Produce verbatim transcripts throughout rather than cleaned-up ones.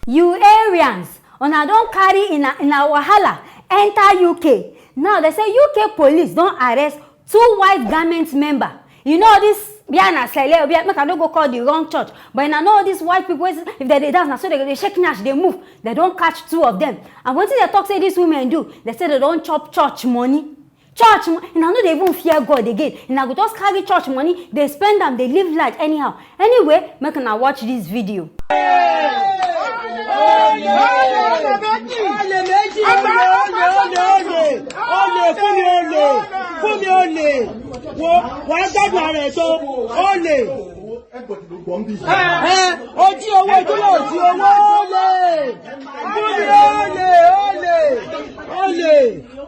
You Aryans, una don carry una una wahala enter U K. Now they say U K police don arrest two white garment member. You know this, bia na sele, bia make I no go call the wrong church, but una know these white people wey if they dey dance na so they go dey shake nyash dey move. They don catch two of them, and wetin they talk say these women do, they say they don chop church money. Church money, una no dey even fear God again. Una go just carry church money dey spend am, dey live life anyhow. Anyway, make una watch this video. Olè méjì, olè, olè, olè, olè, olè, fún mi olè, fún mi olè. Wo, wàá gbádùn ara ẹ̀ tó. Olè. Ẹ, ojú owó, ojú owó, ojú owó, olè. Fún mi olè, olè, olè.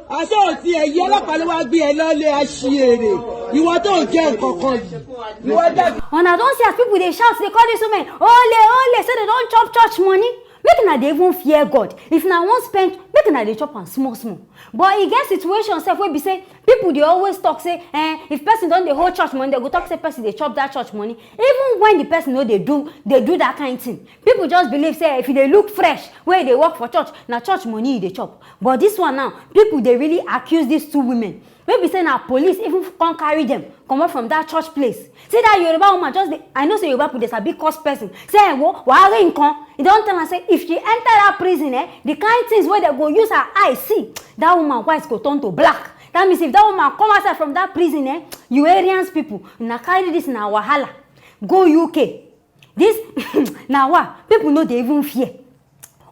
Àṣọ òtí ẹ̀yí ọlọ́pàá ló wá gbé ẹ lọ́lé aṣiyèrè. Ìwọ tó ń jẹ́ nǹkan kan yìí. Ìwọ dàbí. Una don see as people dey shout, dey call these women ole ole, say they don chop church money. Make una dey even fear God. If una wan spend, make una dey chop am small small. But e get situation sef wey be say people dey always talk say, eh, if person don dey hold church money, they go talk say person dey chop that church money. Even when the person no dey do dey do that kind thing, people just believe say if you dey look fresh, wey you dey work for church, na church money you dey chop. But this one now, people dey really accuse these two women wey be say na police even come carry dem comot from that church place. See that Yoruba woman just dey, I know say Yoruba people dey sabi curse person. Say, eh, wo, wàá rí nǹkan. E don tell am say if she enter that prison, eh, the kind things wey dem go use her eye see, that woman white go turn to black. That means if that woman come outside from that prison, eh, you Aryans people, una carry this na wahala go U K. This na wa, people no dey even fear.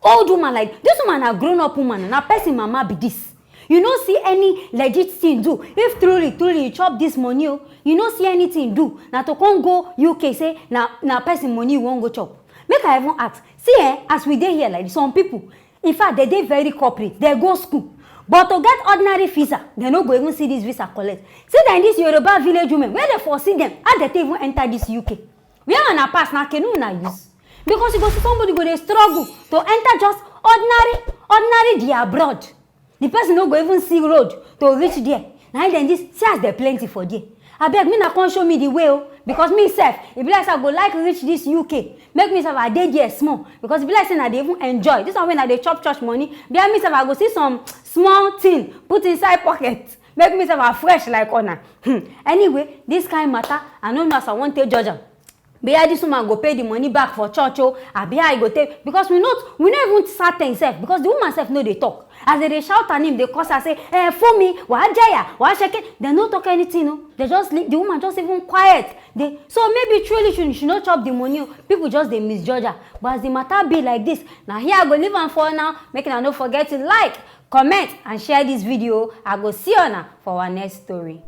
Old woman like this, woman na grown up woman, na person mama be this. You no see any legit thing do. If truly truly you chop this money o, you no see anything do. Na to come go U K say na na person money you wan go chop. Make I even ask, see, eh, as we dey here like this, some people, in fact, they dey very corporate, they go school, but to get ordinary visa, they no go even see this visa collect. See dem, this Yoruba village women, where they for see them, how they take even enter this U K? Where una pass na canoe una use? Because you go see somebody go dey struggle to enter just ordinary ordinary the abroad. The person no go even see road to reach there. Na im dem this, see as dem plenty for there. Abeg, make una come show me the way o, because me sef, e be like say I go like reach this U K. Make me sef I dey there small, because e be like say una dey even enjoy this one wey una dey chop church money. Bia me sef I go see some small thing put inside pocket. Make me sef I fresh like una. Hmm. Anyway, this kind matter, I no know as I wan take judge am. Bia this woman go pay the money back for church o, abi how e go take, because we no we no even certain sef, because the woman sef no dey talk. As they dey shout her name, dey curse her say, eh, Fumi, wàá jẹ̀yà, wàá ṣe kí, they no talk anything o. They just leave, the woman just even quiet. They, so maybe truly she, she no chop the money o. People just dey misjudge her. But as the matter be like this, na here I go leave am for now. Make una no forget to like, comment and share this video. I go see una for our next story.